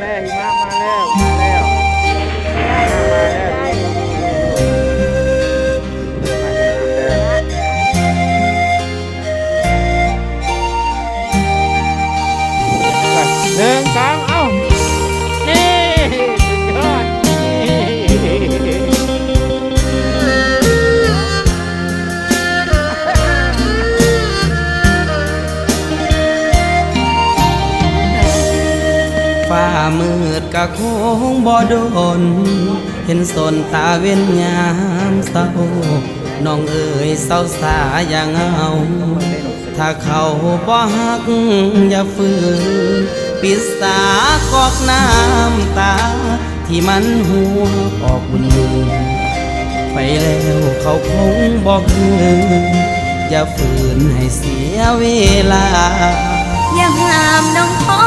ແລ້ວ ຫິມະມາແລ້ວ ມາແລ້ວ ມາແລ້ວ ໜຶ່ງ ສອງ ເອົາ ນີ້ ສຸດຍອດ ນີ້ ຟ້າມືດກະຄົງບໍ່ດົນ ເຫັນສົນຕາເວັນຍາມເຊົ້າ ນ້ອງເອີຍ ເຊົາສາຢ່າເຫງົາ ຖ້າເຂົາບໍ່ຮັກຢ່າຝືນ ປິດສາກອກນ້ຳຕາ ທີ່ມັນຮົ່ວອອກບຸນໆ ໄປແລ້ວເຂົາຄົງບໍ່ຄືນ ຢ່າຝືນໃຫ້ເສຍເວລາ ຢ່າຫ້າມນ້ອງຂໍ